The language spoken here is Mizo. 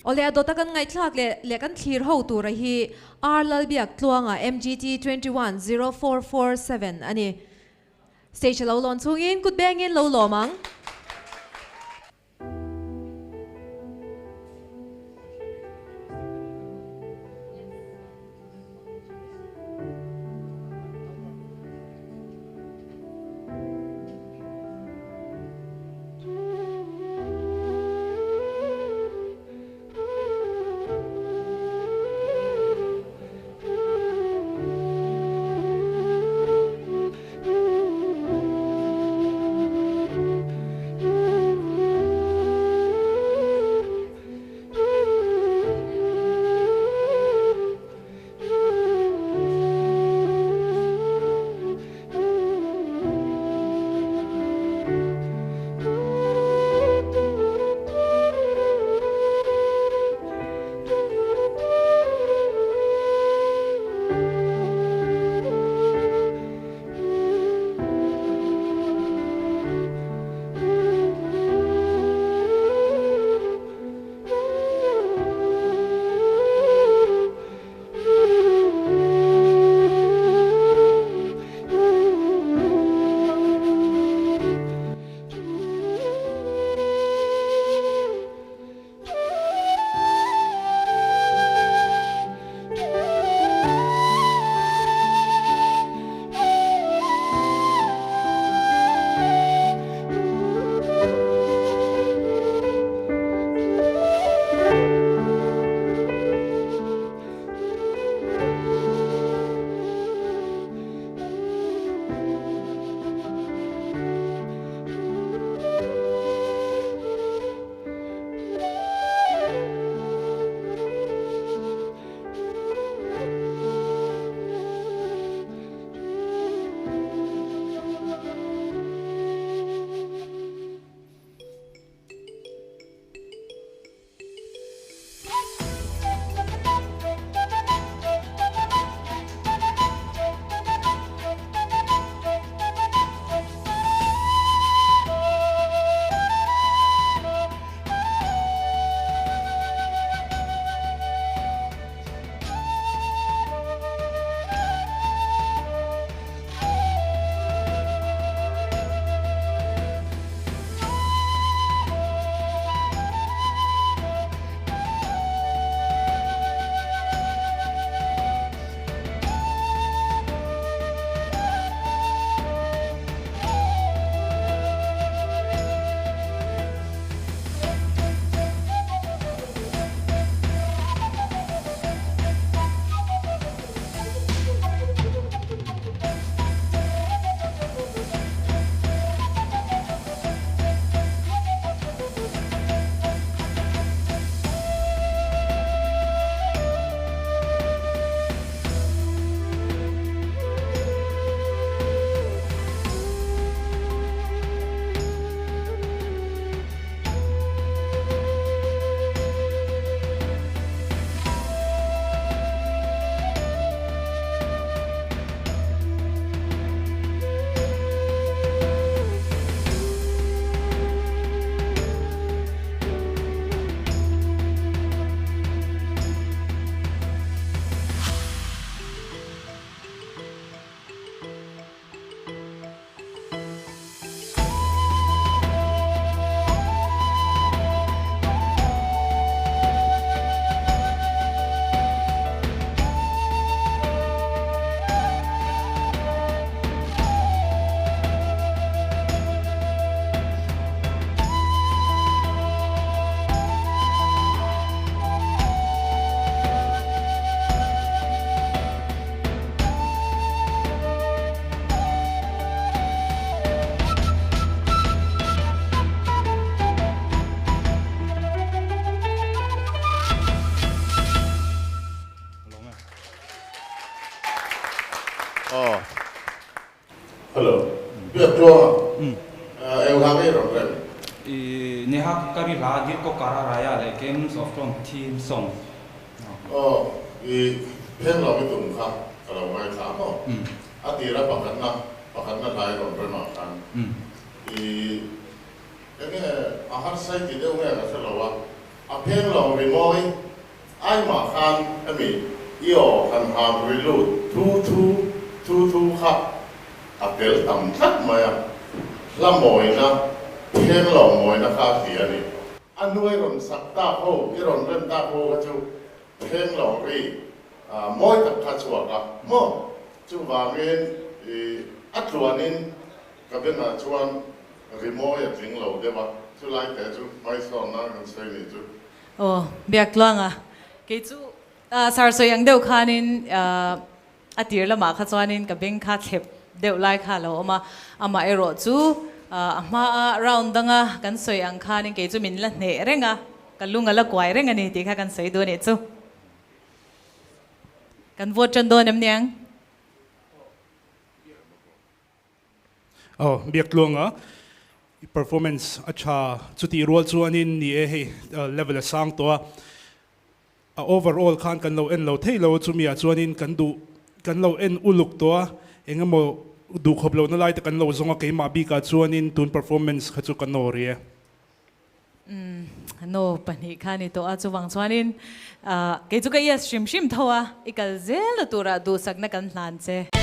Awle a dawta kan ngaihthlak leh leh kan thlir ho tura hi R Lalbiak Tluanga MGT 210447 a ni. Stage a lo lawn chungin kut bengin lo lawm ang. Aw. Hello. Biak tluanga. Eng hla nge i rawn rem? I Neha Kakkar i hla Dil Ko Kara Raya leh Games of Thrones theme song. Aw, i pheng lo i tum kha ka lo ngaithla maw? A tira pakhatna, pakhatna hla i rawn rem ah khan i enge a harsai ti deuh nge ka hre lo a. A pheng lo rimawi ai mah khan hemi i aw han ham ri lut thu thu thu thu kha a tel tam tlat mai a, hla mawina, pheng lo mawina kha a ti a ni. A hnuai rawn sak tak ho, i rawn rem tak ho kha chu pheng lo ri mawi tak kha chhuak a maw? Chuvangin i a tluanin ka bengah chuan Rimawi a tling lo deuh a, chulai te chu hmaisawn nan kan sawi nih chu. Aw, biak tluang a. Kei chu sar sawi ang deuh khanin a tir lamah kha chuanin ka beng kha thlep deuh lai kha a lo awm a, amah erawh chu a hmaa round danga kan sawi ang khanin kei chu min la hneh reng a, ka lung a la kuai reng a ni tih kha kan sawi duh a nih chu. Kan vote tan dawn em niang? Aw, biak tluanga i performance a tha chutih rual chuanin ni e hei level a sang tawh a, a overall khan kan lo en lo thei lo chumi ah chuanin kan duh kan lo en uluk tawh a, engemaw duhkhawp lohna lai te kan lo zawng a keimah bikah chuanin tun performance kha chu ka nawr i e. Umm, no pahnih kha ni tawh a, chuvang chuanin kei chu ka yes hrim hrim tho a, i kal zel na turah duhsakna kan hlan che.